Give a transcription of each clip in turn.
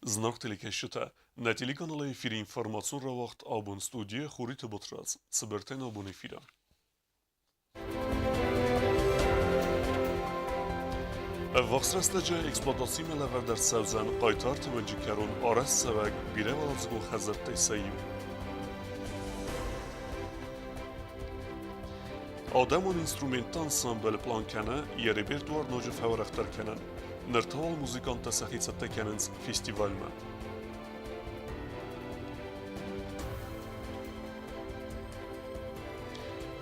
Знаг телекӕсджытӕ, нӕ телеканалы эфиры информацион рауагъд абон студийӕ Хуриты Батрадз, цыбыртӕй нӕ абон эфиры. Ӕввахс рӕстӕджы эксплуатацимӕ лӕвӕрд ӕрцӕудзӕн Хъайтарты уынджы кӕрон арӕзтцӕуӕг бирӕуӕладзыгон хӕдзӕрттӕй сӕ иу. Адӕмон инструментты ансамбль пълан кӕны йӕ репертуар ноджы фӕуӕрӕхдӕр кӕнын. Ныр та уал музыканттӕ сӕхи цӕттӕ кӕнынц фестивальмӕ.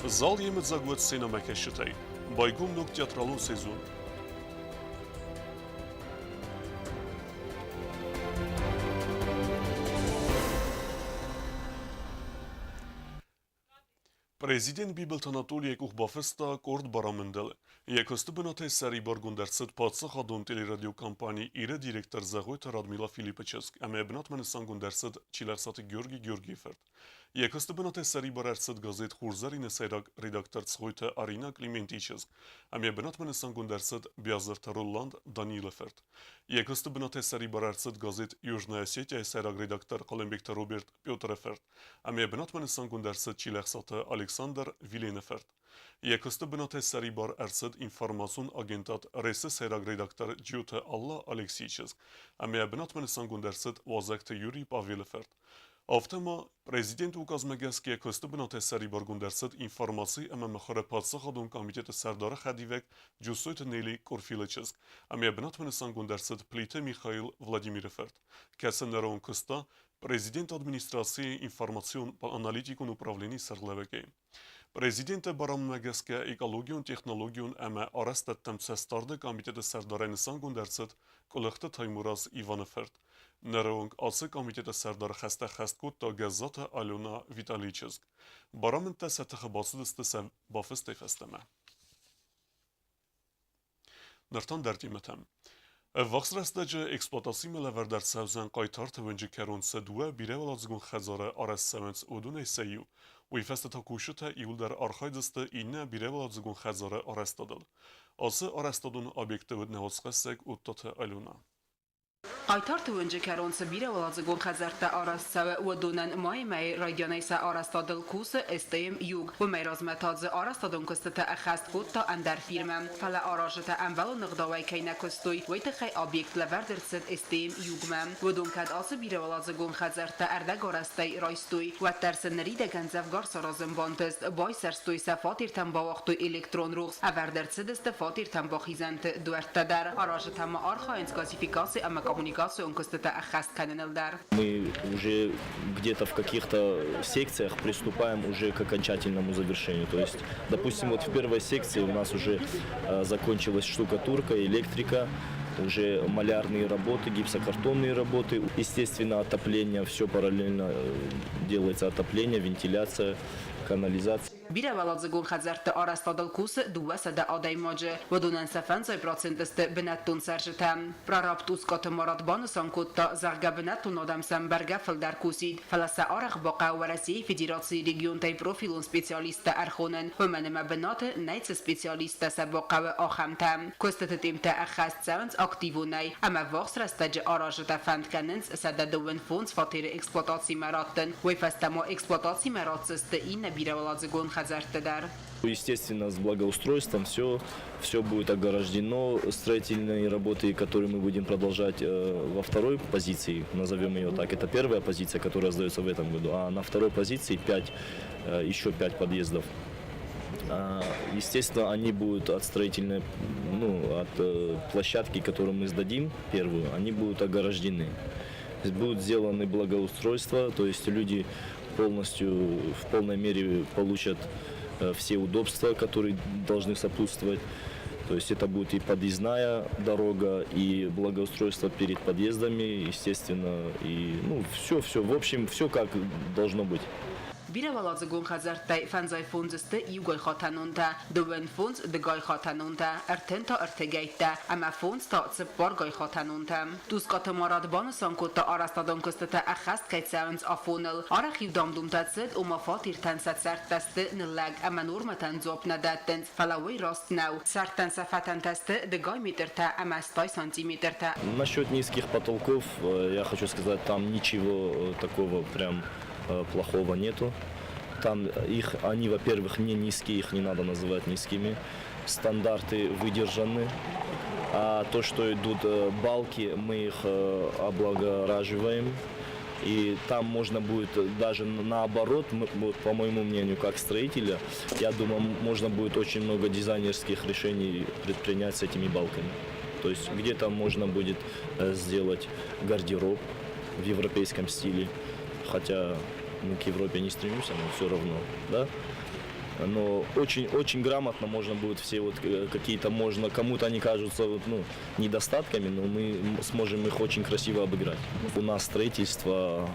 Зал йемыдзаг уӕд сценӕмӕкӕсджытӕй. Байгом ног театралон сезон. Президент Бибылты Анатолий йӕ къух бафыста къорд барамындыл. Йӕ куысты бынатӕй сӕрибаргонд ӕрцыд паддзахадон телерадиокомпани Иры директор Зӕгъойты Радмила Филиппы чызг ӕмӕ йӕ бынатмӕ нысангонд ӕрцыд Чилӕхсаты Георгий Георгийы фырт. Йӕ куысты бынатӕй сӕрибар ӕрцыд газет Хурзӕрин-ы сӕйраг редактор Цгъойты Арина Климентийы чызг ӕмӕ йӕ бынатмӕ нысангонд ӕрцыд Биазырты Роланд Данилы фырт. Йӕ куысты бынатӕй сӕрибар ӕрцыд газет Южная Осетия-йы сӕйраг редактор Хъуылымбегты Роберт Петры фырт ӕмӕ йӕ бынатмӕ нысангонд ӕрцыд Чилӕхсаты Александр Вилены фырт. Йӕ куысты бынатӕй сӕрибар ӕрцыд информацион агентад РЭС-ы сӕйраг редактор Джиоты Алла Алексийы чызг ӕмӕ йӕ бынатмӕ нысангонд ӕрцыд Уазӕгты Юрий Павелы фырт. Афтӕ ма президенты указмӕ гӕсгӕ куысты бынатӕй сӕрибаргонд ӕрцыд информаци ӕмӕ мыхуыры паддзахадон комитеты сӕрдары хӕдивӕг Джусойты Нелли Къурфилы чызг ӕмӕ йӕ бынатмӕ нысангонд ӕрцыд Плиты Михаил Владимиры фырт, кӕцы ныронг куыста президенты администрацийы информацион-аналитикон управленийы сӕргълӕууӕгӕй. Президенты барамынмӕ гӕсгӕ экологион, технологион ӕмӕ арӕзтӕдтӕм цӕстдарды комитеты сӕрдарӕй нысангонд ӕрцыд Къуылыхты Таймураз Иваны фырт. Ныры онг ацы комитеты сӕрдары хӕстӕ хӕст кодта Гӕззаты Алена Виталийы чызг. Барамындтӕ сӕ тыхы бацыдысты сӕ бафыстӕй фӕстӕмӕ. Ныртан дӕр темӕтӕм. Ӕввахс рӕстӕджы эксплуатацимӕ лӕвӕрд ӕрцӕудзӕн Хъайтарты уынджы кӕрон цы дыууӕ бирӕуӕладзыгон хӕдзары арӕзт цӕуынц, уыдонӕй сӕ иу. Уый фӕстӕ та кусджытӕ иуылдӕр архайдзысты иннӕ бирӕуӕладзыгон хӕдзары арӕзтадыл. Ацы арӕзтадон объекты уыд нӕ уацхӕссӕг Оттаты Алена. Хъайтарты уынджы кӕрон цы бирӕуӕладзыгон хӕдзӕрттӕ арӕзт цӕуы, уыдонӕн майы мӕйы райдианӕй сӕ арӕзтадыл кусы СТМ Юг. Уымӕй размӕ та дзы арӕзтадон куыстытӕ ӕххӕст кодта ӕндӕр фирмӕ. Фӕлӕ аразджытӕ ӕмбӕлон ӕгъдауӕй кӕй нӕ куыстой, уый тыххӕй объект лӕвӕрд ӕрцыд СТМ Югмӕ. Уыдон кӕд ацы бирӕуӕладзыгон хӕдзӕрттӕ ӕрдӕгарӕзтӕй райстой, уӕддӕр сын ныридӕгӕн дзӕвгар саразын бантыст, байсӕрстой сӕ фатертӕм бауагътой электрон рухс, ӕвӕрд ӕрцыдысты фатертӕм бахизӕнты дуӕрттӕ дӕр. Аразджытӕ ма архайынц газификаци ӕмӕ коммуникацион куыстытӕ ӕххӕст кӕныныл дӕр. Мы уже где-то в каких-то секциях приступаем уже к окончательному завершению. То есть, допустим, вот в первой секции у нас уже закончилась штукатурка, электрика, уже малярные работы, гипсокартонные работы, естественно, отопление, все параллельно делается отопление, вентиляция, канализация. Бирӕуӕладзыгон хӕдзӕртты арӕзтадыл кусы 200 адӕймаджы. Уыдонӕн сӕ фӕндзай процент сты бынӕттон цӕрджытӕ. Прораб Тускъаты Марат банысан кодта, зӕгъгӕ, бынӕттон адӕм сӕм бӕргӕ фылдӕр кусид, фӕлӕ сӕ арӕх бахъӕуы Уӕрӕсейы Федерацийы регионтӕй профилон специалисттӕ ӕрхонын, уымӕн ӕмӕ бынаты нӕй цы специалисттӕ сӕ бахъӕуы, ахӕмтӕ. Куыстыты темтӕ ӕххӕст цӕуынц активонӕй, ӕмӕ ӕввахс рӕстӕджы аразджытӕ фӕнд кӕнынц 125 фатеры эксплуатацимӕ раттын. Уый фӕстӕ ма эксплуатацимӕ ратдзысты иннӕ бирӕуӕладзыгон хӕдзӕртты дӕр. Естественно, с благоустройством все будет ограждено. Строительные работы, которые мы будем продолжать во второй позиции, назовем ее так, это первая позиция, которая сдается в этом году, а на второй позиции 5, еще 5 подъездов. Естественно, они будут от строительной, ну, от площадки, которую мы сдадим первую, они будут ограждены. Будут сделаны благоустройства, то есть люди полностью, в полной мере получат все удобства, которые должны сопутствовать. То есть это будет и подъездная дорога, и благоустройство перед подъездами, естественно, и ну, все, все, в общем, все как должно быть. Бирӕуӕладзыгон хӕдзӕрттӕй 55 сты иугай хатӕнонтӕ, 35 дыгай хатӕнонтӕ, 30 та ӕртыгӕйттӕ ӕмӕ фондз та цыппӕргай хатӕнонтӕ. Тускъаты Марат банысан кодта, арӕзтадон куыстытӕ ӕххӕст кӕй цӕуынц афоныл. Арӕх-иу дам-думтӕ цыд, ома фатертӕн сӕ цӕрдтӕ сты ныллӕг ӕмӕ нормӕтӕн дзуапп нӕ дӕттынц, фӕлӕ уый раст нӕу. Цӕрдтӕн сӕ фӕтӕнтӕ сты дыгай метртӕ ӕмӕ 80 сантиметртӕ. Насчет низких потолков, я хочу сказать, там ничего такого прям плохого нету. Там их, они, во-первых, не низкие, их не надо называть низкими. Стандарты выдержаны. А то, что идут балки, мы их облагораживаем. И там можно будет даже наоборот, вот, по моему мнению, как строителя, я думаю, можно будет очень много дизайнерских решений предпринять с этими балками. То есть где-то можно будет сделать гардероб в европейском стиле, хотя мы к Европе не стремимся, но все равно, да. Но очень-очень грамотно можно будет все вот какие-то, можно, кому-то они кажутся вот, ну, недостатками, но мы сможем их очень красиво обыграть. У нас строительство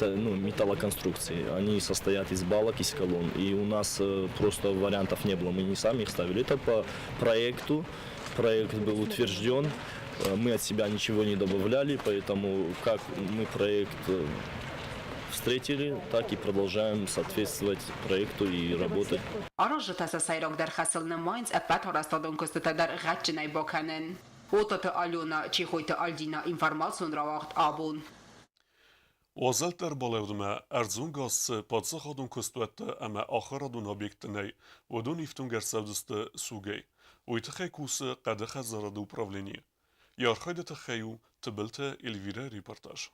ну, металлоконструкции. Они состоят из балок, из колонн. И у нас просто вариантов не было. Мы не сами их ставили. Это по проекту. Проект был утвержден. Мы от себя ничего не добавляли, поэтому как мы проект встретили, так и продолжаем соответствовать проекту и работать. Аразджытӕ сӕ сӕйрагдӕр хӕсыл нымайынц ӕппӕт арӕзтадон куыстытӕ дӕр гъӕдджынӕй бакӕнын. Отаты Алена, Чехойты Альдина, информацион рауагъд «Абон». Уазӕлтты ӕрбалӕудмӕ ӕрдзон газ цы паддзахадон куыстуӕттӕ ӕмӕ ахуырадон объектты нӕй, уыдон ифтонг ӕрцӕудзысты сугӕй. Уый тыххӕй кусы хъӕды хӕдзарады управлени. Йӕ архайды тыххӕй у Тыбылты Эльвирӕ репортаж.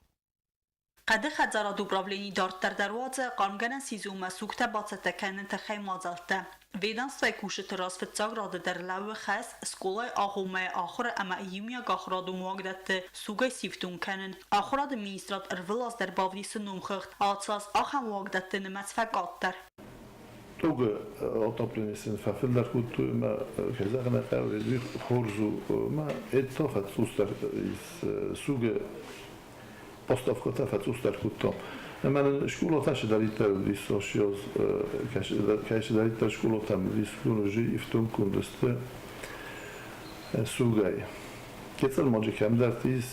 Хъӕды хӕдзарады управлени дарддӕр дӕр уадзы хъармгӕнӕн сезонмӕ сугтӕ бацӕттӕ кӕныны тыххӕй мадзӕлттӕ. Ведомствойы кусджыты раз фыццаг рады дӕр лӕууы хӕс скъолайы агъоммӕйы ахуыры ӕмӕ иумиаг ахуырадон уагдӕтты сугӕй сифтонг кӕнын. Ахуырады министрад ӕрвылаз дӕр бавдисы номхыгъд, ацы аз ахӕм уагдӕтты нымӕц фӕкъаддӕр. Тугы отопление фӕфылдӕр кодтой ӕмӕ, кӕй зӕгъын ӕй хъӕуы, хорз у ӕмӕ это фӕцъусдӕр сугы поставкӕтӕ фӕцъусдӕр кодтам. Ӕмӕ нын скъолатӕ цыдӕриддӕр уыдис, кӕй цыдӕриддӕр скъолатӕм уыдис, уыдон уже ифтонггонд сты сугӕй. Кецӕн маджы кӕмдӕрты ис,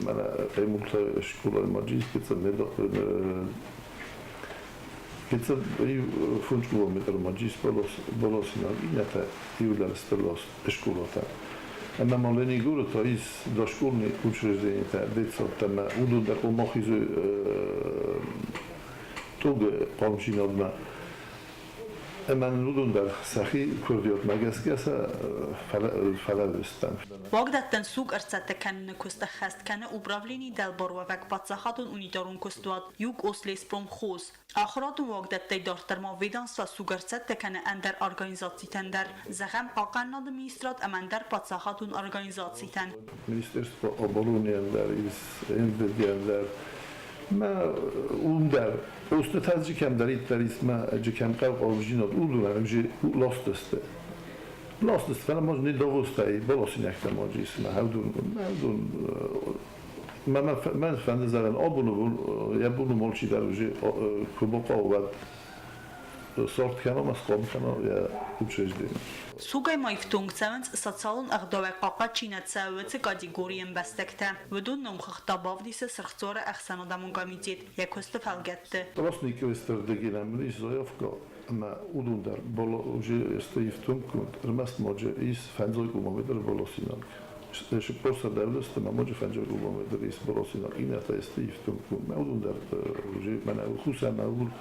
мӕнӕ Хъемулта скъолайы маджы ис, кецӕн кецӕн иу 5 километр маджы ис баласинаг, иннӕтӕ иуылдӕр сты скъолатӕ. Ӕмӕ ма Ленигоры та ис дошкольный учреждениетӕ, детсадтӕ ӕмӕ уыдон дӕр ома хизы тугы хъармдзинадмӕ. Ӕмӕ нын уыдон дӕр сӕхи курдиатмӕ гӕсгӕ сӕ фӕлӕудзыстӕм. Уагдӕттӕн суг ӕрцӕттӕ кӕныны куыст ӕххӕст кӕны управленийы дӕлбаруӕвӕг паддзахадон унитарон куыстуат «Югослеспромхоз». Ахуырадон уагдӕттӕй дарддӕр ма ведомство суг ӕрцӕттӕ кӕны ӕндӕр организацитӕн дӕр, зӕгъӕм, Хъахъхъӕнынады министрад ӕмӕ ӕндӕр паддзахадон организацитӕн. Министерство обороны дӕр ис, МВД дӕр. Мӕ уым дӕр остытӕ джи кӕмдӕриддӕр ис, мӕ джи кӕм хъӕу хъӕуджинад, уыдон ӕмжи ластысты. Ластысты, фӕлӕ ма не довозтӕй баласинӕгтӕ ма джи ис, мӕ хӕвдон, мӕ мӕн фӕнды зӕгъын, абоны бон йӕ боны алчидӕр уже куы бахъӕуы, уӕд сорт кӕна ӕмӕ схъом кӕна йӕ учреждение. Сугӕй ма ифтонг цӕуынц социалон ӕгъдауӕй хъахъхъӕд чи нӕ цӕуы, уыцы категорийы ӕмбӕстӕгтӕ. Уыдон номхыгъдтӕ бавдисы Сырх Дзуары ӕхсӕнадӕмон комитет йӕ куысты фӕлгӕтты. Красный Крест ӕрдӕгинӕн ис заявка, ӕмӕ уыдон дӕр уже сты ифтонггонд, ӕрмӕст ма ис 50 кубометр баласинаг. 400 ӕмӕ ноджы 50 кубометр ис баласинаг, иннӕтӕ сты ифтонггонд. Мӕ уыдон дӕр уже мӕнӕ хус ӕмӕ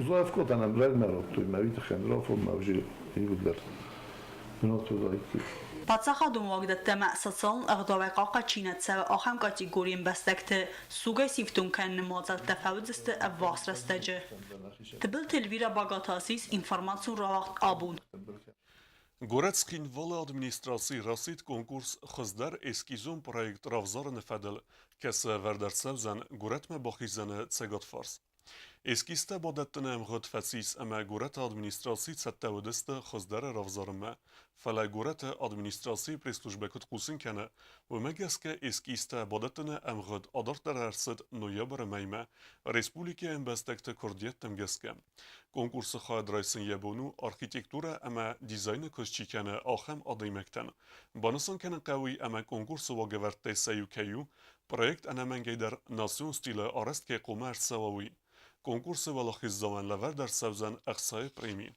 заявкӕтӕ нӕм рӕгмӕ радтой, мӕ уый тыххӕй рафонмӕ уже иууылдӕр бынат уыдаиккой. Паддзахадон уагдӕттӕ ӕмӕ социалон ӕгъдауӕй хъахъхъӕд чи нӕ цӕуы, ахӕм категорийы ӕмбӕстӕгты сугӕй сифтонг кӕныны мадзӕлттӕ фӕуыдзысты ӕввахс рӕстӕджы. Тыбылты Эльвира, Багаты Азиз, информацион рауагъд «Абон». Горӕт Цхинвалы администраци расидт конкурс хуыздӕр эскизон проект равзарыны фӕдыл, кӕцы ӕвӕрд ӕрцӕудзӕн горӕтмӕ бахизӕны цӕгатфарс. Эскизтӕ бадӕттыны ӕмгъуыд фӕцис ӕмӕ горӕты администраци цӕттӕ уыдысты хуыздӕры равзарынмӕ. Фӕлӕ горӕты администрацийы пресс-службӕ куыд хъусын кӕны, уымӕ гӕсгӕ эскизтӕ бадӕттыны ӕмгъуыд адарддӕр ӕрцыд ноябры мӕймӕ, республикӕйы ӕмбӕстӕгты куырдиӕттӕм гӕсгӕ. Конкурсы хайад райсын йӕ бон у архитектурӕ ӕмӕ дизайны куыст чи кӕны, ахӕм адӕймӕгтӕн. Банысан кӕнын хъӕуы ӕмӕ конкурсы уагӕвӕрдтӕй сӕ иу кӕй у, проект ӕнӕмӕнгӕйдӕр национ стилы арӕзт кӕй хъуамӕ ӕрцӕуа, уый. Конкурсы уӕлахиздзауӕн лӕвӕрд ӕрцӕудзӕн ӕхцайы преми.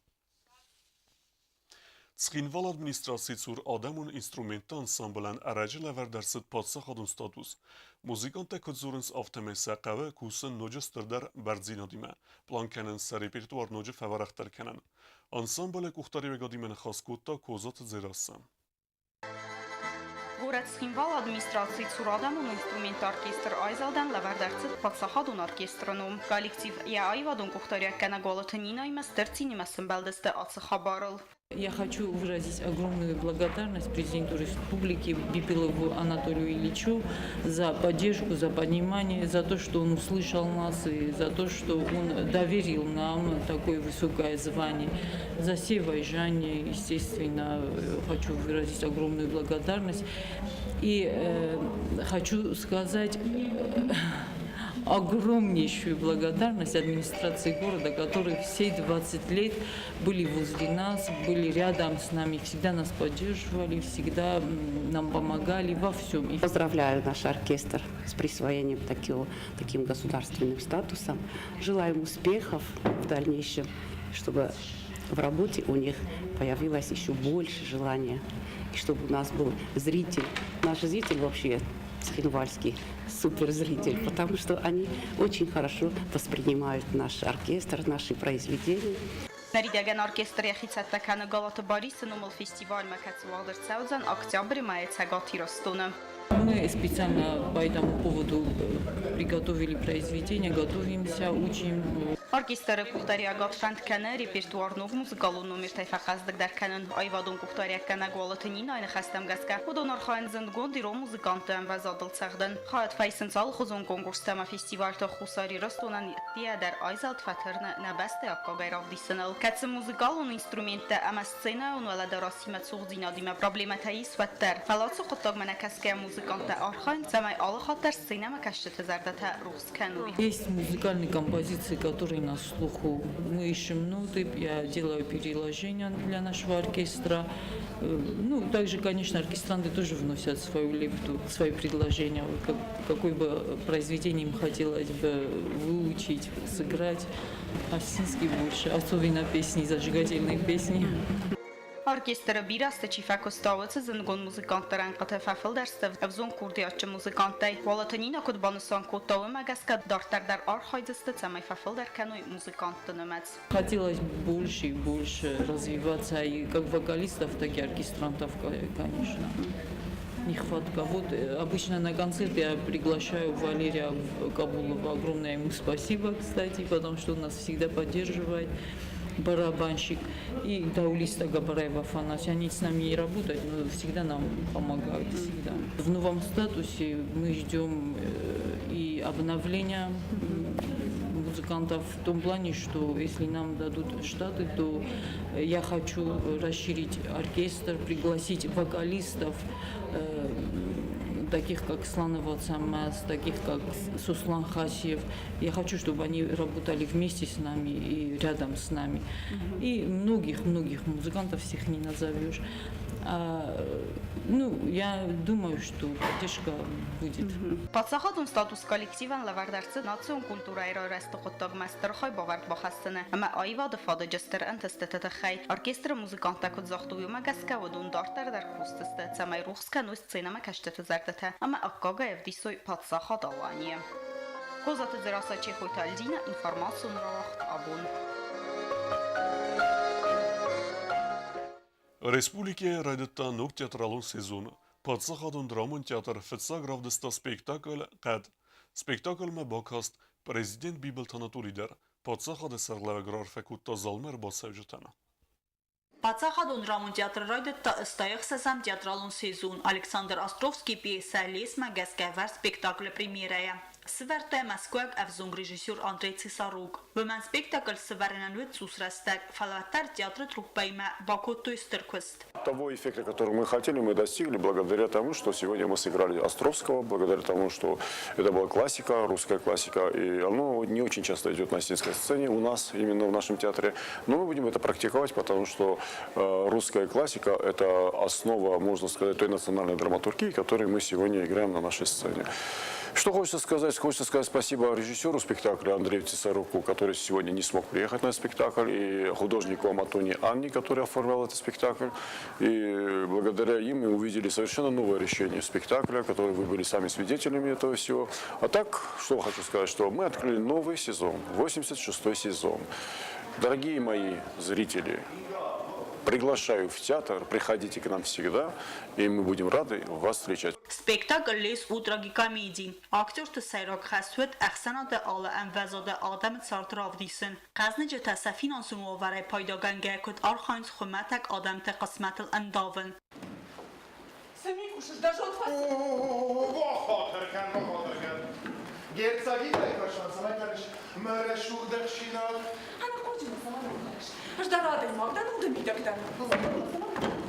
Цхинвалы администрацийы цур адӕмон инструментты ансамблӕн ӕрӕджы лӕвӕрд ӕрцыд паддзахадон статус. Музыканттӕ куыд дзурынц, афтӕмӕй сӕ хъӕуы кусын ноджы стырдӕр бӕрндзинадимӕ, план кӕнынц сӕ репертуар ноджы фӕуӕрӕхдӕр кӕнын. Ансамблы къухдариуӕгадимӕ ныхас кодта Козаты Дзерассӕ. Горӕт Цхинвалы администрацийы цур адӕмон инструментты оркестр айзӕлдӕн лӕвӕрд ӕрцыд паддзахадон оркестры ном. Коллектив йӕ аивадон къухдариуӕггӕнӕг Уалыты Нинаимӕ стыр цинимӕ сӕмбӕлдысты ацы хабарыл. Я хочу выразить огромную благодарность президенту республики Бибилову Анатолию Ильичу за поддержку, за понимание, за то, что он услышал нас и за то, что он доверил нам такое высокое звание. За все Вайжане, естественно, хочу выразить огромную благодарность. И хочу сказать огромнейшую благодарность администрации города, которые все 20 лет были возле нас, были рядом с нами, всегда нас поддерживали, всегда нам помогали во всем. Поздравляю наш оркестр с присвоением таким государственным статусом. Желаем успехов в дальнейшем, чтобы в работе у них появилось еще больше желания, и чтобы у нас был зритель. Наш зритель вообще цхинвальский суперзритель, потому что они очень хорошо воспринимают наш оркестр, наши произведения. Ныридӕгӕн оркестр йӕхи цӕттӕ кӕны Галаты Барисы номыл фестивальмӕ, кӕцы уагъд ӕрцӕудзӕн октябры мӕйы Цӕгат Ирыстоны. Мы специально по этому поводу приготовили произведение, готовимся, учим. Оркестры къухдариуӕгад фӕнд кӕны репертуар ног музыкалон номертӕй фӕхъӕздыгдӕр кӕнын. Аивадон къухдариуӕггӕнӕг Уалыты Нинайы ныхӕстӕм гӕсгӕ, уыдон архайынц зындгонд ирон музыкантты ӕмвӕзадыл цӕгъдын. Хайад фӕисынц алыхуызон конкурстӕ ӕмӕ фестивальты Хуссар Ирыстонӕн ӕддейӕ дӕр айзӕлд фӕтырны нӕ бӕстӕйы аккагӕй равдисыныл. Кӕцы музыкалон инструменттӕ ӕмӕ сценӕйон уӕлӕдарӕсимӕ цухдзинадимӕ проблемӕтӕ ис, уӕддӕр. Фӕлӕ ацы хъуыддагмӕ нӕ кӕсгӕйӕ музыканттӕ архайынц, цӕмӕй алы хатт дӕр сценӕмӕкӕсджыты зӕрдӕтӕ рухс кӕной. Есть музыкальные композиции, которые на слуху. Мы ищем ноты, я делаю переложения для нашего оркестра. Ну, также, конечно, оркестранты тоже вносят свою лепту, свои предложения, какое бы произведение им хотелось бы выучить, сыграть. Осетинский больше, особенно песни, зажигательные песни. Оркестры бирӕ азты чи фӕкуыста, уыцы зындгонд музыкантты рӕнхъыты фӕфылдӕр сты ӕвзонг курдиатджын музыканттӕй. Уалыты Нинӕ куыд банысан кодта, уымӕ гӕсгӕ дарддӕр дӕр архайдзысты, цӕмӕй фӕфылдӕр кӕной музыкантты нымӕц. Хотелось больше и больше развиваться и как вокалистов, так и оркестрантов, конечно. Нехватка. Вот обычно на концерт я приглашаю Валерия Кабулова. Огромное ему спасибо, кстати, потому что он нас всегда поддерживает, барабанщик. И даулиста Габараева Афанасий. Они с нами не работают, но всегда нам помогают, всегда. В новом статусе мы ждем и обновления музыкантов в том плане, что если нам дадут штаты, то я хочу расширить оркестр, пригласить вокалистов, таких как Сланова Цамаз, таких как Суслан Хасиев. Я хочу, чтобы они работали вместе с нами и рядом с нами. И многих-многих музыкантов, всех не назовешь. Ну, я думаю, что поддержка будет. Паддзахадон статус коллективӕн лӕвӕрд ӕрцыд национ культурӕйы райрӕзты хъуыддагмӕ стыр хайбавӕрд бахӕссыны ӕмӕ аивады фадыджы стыр ӕнтыстыты тыххӕй. Оркестры музыканттӕ куыд загътой, уымӕ гӕсгӕ уыдон дарддӕр дӕр кусдзысты, цӕмӕй рухс кӕной сценӕмӕкӕсджыты зӕрдӕтӕ ӕмӕ аккагӕй ӕвдисой паддзахад Аланийы. Козаты Дзерассӕ, Чехойты Альдина, информацион рауагъд абон. Республикӕйы райдыдта ног театралон сезон. Паддзахадон драмон театр фыццаг равдыста спектакль «Хъӕд». Спектакльмӕ бакаст президент Бибылты Анатолий дӕр. Паддзахады сӕргълӕууӕг раарфӕ кодта залмӕ ӕрбацӕуджытӕн. Паддзахадон драмон театры райдыдтаstӕм театралон сезон. Александр Островский пьесӕ «Лес»-мӕ гӕсгӕ ӕвӕрд спектаклы премьерӕйӕ. Сывӕрдта мӕскуыйаг ӕвзонг режиссер Андрей Цесарук. Уымӕн спектакль сывӕрынӕн уыд цъус рӕстӕг, фӕлӕ уӕддӕр театры труппӕимӕ бакодтой стыр куыст. Того эффекта, который мы хотели, мы достигли благодаря тому, что сегодня мы сыграли Островского, благодаря тому, что это была классика, русская классика, и оно не очень часто идет на осетинской сцене у нас, именно в нашем театре. Но мы будем это практиковать, потому что русская классика – это основа, можно сказать, той национальной драматургии, которую мы сегодня играем на нашей сцене. Что хочется сказать? Хочется сказать спасибо режиссеру спектакля Андрею Цесаруку, который сегодня не смог приехать на спектакль, и художнику Аматоне Анне, который оформлял этот спектакль. И благодаря им мы увидели совершенно новое решение спектакля, которое вы были сами свидетелями этого всего. А так, что хочу сказать, что мы открыли новый сезон, 86-й сезон. Дорогие мои зрители, приглашаю в театр, приходите к нам всегда, и мы будем рады вас встречать. Спектакль лес у трагикомедий. Актерты сӕйраг хӕс уыд ӕхсӕнады алы ӕмвӕзады адӕмы цард равдисын. Хъӕзныджытӕ сӕ финансон уавӕрӕй пайдагӕнгӕ куыд архайынц хуымӕтӕг адӕмты хъысмӕтыл ӕндавын. Цы ми кусыс, дӕ зонд фӕцыд? Бахатыр кӕн, бахатыр кӕн. Герцогинӕй фӕрсӕн цӕмӕй кӕныс, мӕ рӕсугъд ӕхсинаг? Ӕнӕхъуаджы мӕ цӕмӕн ӕмбарыс? Ӕз дӕр адӕймаг дӕн, уды мидӕг дӕн.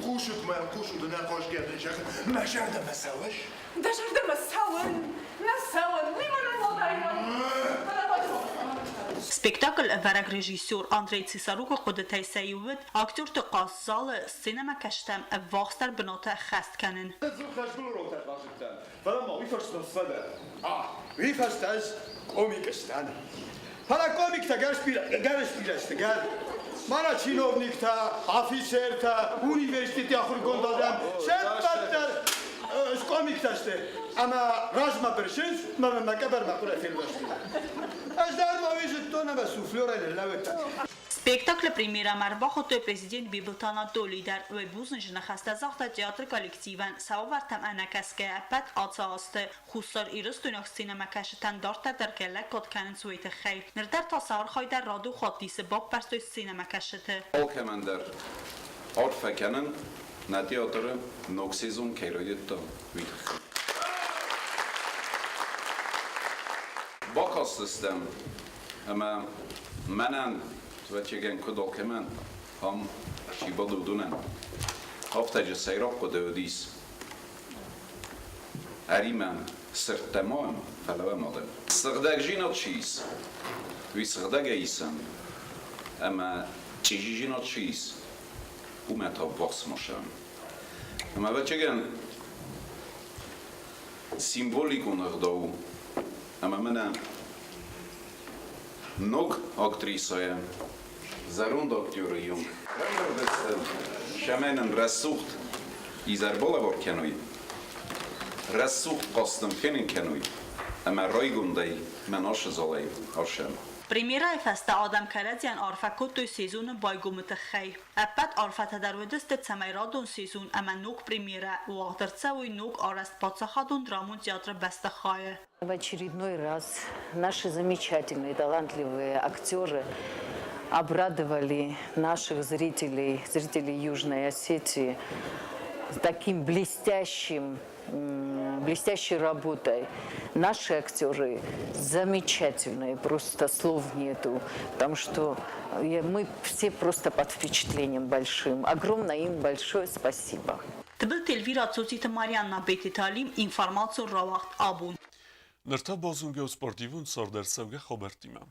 Хъусут мӕм, хъусут, ӕнӕхъуазгӕ дын зӕгъын, мӕ зӕрдӕмӕ цӕуыс? Дӕ зӕрдӕмӕ цӕуын, нӕ цӕуын, уый мӕнӕн уӕлдай нӕу. Фӕлӕ хъуаджы мӕ цӕмӕн ӕмбарыс? Спектакль ӕвӕрӕг режиссер Андрей Цесарукы хъуыдытӕй сӕ иу уыд актерты хъазт залы сценӕмӕкӕсджытӕм ӕввахсдӕр бынаты ӕххӕст кӕнын. Ӕдзух хӕзгулы базыдтам, фӕлӕ ма уый фӕстӕ фӕдӕ. Уый фӕстӕ ӕз комик сдӕн. Фӕлӕ комиктӕ гӕрз бирӕ сты, гӕр. Мӕнӕ чиновниктӕ, афицертӕ, университеты ахуыргонд адӕм, се ппӕт дӕр скомиктӕ сты ӕмӕ размӕ бырсынц, мӕ мӕ къӕбӕрмӕ хъуырӕй фелвӕстой. Ӕз дӕр ма уый зыдтон ӕмӕ суфлерӕй ныллӕууыдтӕн. Спектаклы премьерӕмӕ ӕрбахуыдтой президент Бибылты Анатолий дӕр. Уый бузныджы ныхӕстӕ загъта театры коллективӕн, сӕвӕртӕм ӕнӕкӕсгӕйӕ ӕппӕт ацы азты Хуссар Ирыстойнаг сценӕмӕкӕсджытӕн дарддӕр дӕр кӕй лӕггад кӕнынц, уый тыххӕй. Ныр дӕр та сӕ архайдӕр радон хатт исы баппӕрстой сценӕмӕкӕсджыты. Алкӕмӕн дӕр арфӕ кӕнын, нӕ театры ног сезон кӕй райдыдта, уый тыххӕй. Бакастыстӕм ӕмӕ мӕнӕн, ӕвӕццӕгӕн, куыд алкӕмӕн, ам чи бады, уыдонӕн афтӕджы сӕйраг хъуыды уыдис Ӕри-ма, сырдтӕ ма уӕм, фӕлӕ уӕм адӕм. Сыгъдӕгдзинад чи ис, уый сыгъдӕгӕй исӕм, ӕмӕ чъизидзинад чи ис, уымӕ та ввахс ма сӕм. Ӕмӕ, ӕвӕццӕгӕн, символикон ӕгъдау у, ӕмӕ мӕнӕ ног актрисӕйӕ зӕронд актеры онг рамбырд цӕмӕй нын рӕсугъд изӕр балӕвар кӕной, рӕсугъд хъазтын фенын кӕной ӕмӕ райгондӕй мӕн ашы залӕй арсӕм. Премьерӕйы фӕстӕ адӕм кӕрӕдзийӕн арфӕ кодтой сезоны байгомы тыххӕй. Ӕппӕт арфӕтӕ дӕр уыдысты, цӕмӕй радон сезон ӕмӕ ног премьерӕ уагъд ӕрцӕуой ног арӕзт паддзахадон драмон театры бӕстыхайы. В очередной раз наши замечательные, талантливые актеры обрадовали наших зрителей, зрителей Южной Осетии, таким блестящим, блестящей работой. Наши актеры замечательные, просто слов нету, потому что мы все просто под впечатлением большим. Огромное им большое спасибо. Тыбылты Эльвира, Цоциты Марианна, Бететы Алим, информацион рауагъд Абон. Ныр та базонгӕ у спортивон цардӕрцӕугӕ хабӕрттимӕ.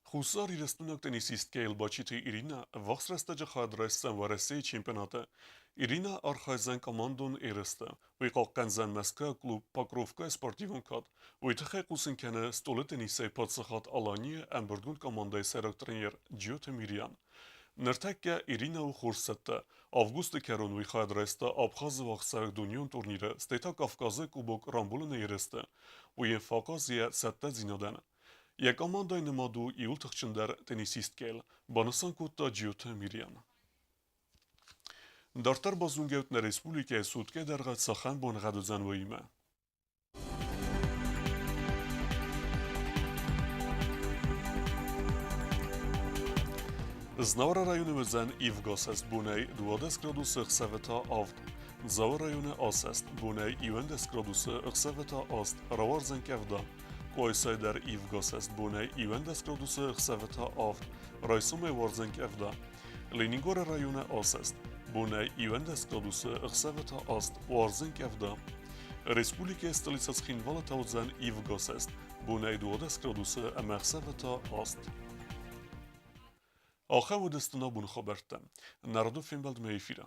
Хуссар Ирыстойнаг теннисисткӕ Елбачиты Иринӕ ӕввахс рӕстӕджы хайад райсдзӕн Уӕрӕсейы чемпионаты. Иринӕ архайдзӕн командон ерысты. Уый хъахъхъӕндзӕн Мӕскуыйаг клуб Покровкайы спортивон кад. Уый тыххӕй хъусын кӕны стъолы теннисӕй паддзахад Аланийы ӕмбырдгонд командӕйы сӕйраг тренер Джиоты Мириан. Ныртӕккӕ Иринӕ у хорз цӕттӕ. Августы кӕрон уый хайад райста Абхазы уагъдцӕуӕг дунеон турниры, стӕй та Кавказы Кубок рамбулыны ерысты. Уый йын фӕахъаз йӕ цӕттӕдзинадӕн. Йӕ командӕйы нымад у иууыл тыхджындӕр теннисисткӕйыл, банысан кодта Джиоты Мириан. Дарддӕр базонгӕ ут нӕ республикӕйы суткӕ дӕргъы цахӕм боныгъӕд уыдзӕн, уыимӕ. Знауыры районы уыдзӕн ивгӕ цӕстбонӕй 12 градусы, ӕхсӕвы та авд. Дзауы районы асӕст, бонӕй 11 градусы, ӕхсӕвы та 8, рауардзӕн къӕвда. Къуайсайы дӕр ивгӕ асӕст, бонӕй 11 градусы, ӕхсӕвы та 7, райсомӕй уардзӕн къӕвда. Ленингоры районы асӕст, бонӕй 11 градусы, ӕхсӕвы та 8, уардзӕн къӕвда. Республикӕйы столицӕ Цхинвалы та уыдзӕн ивгӕ асӕст, бонӕй 12 градусы ӕмӕ ӕхсӕвы та 8. Ахӕм уыдысты нӕ боны хабӕрттӕ. Народон фембӕлдмӕ эфиры.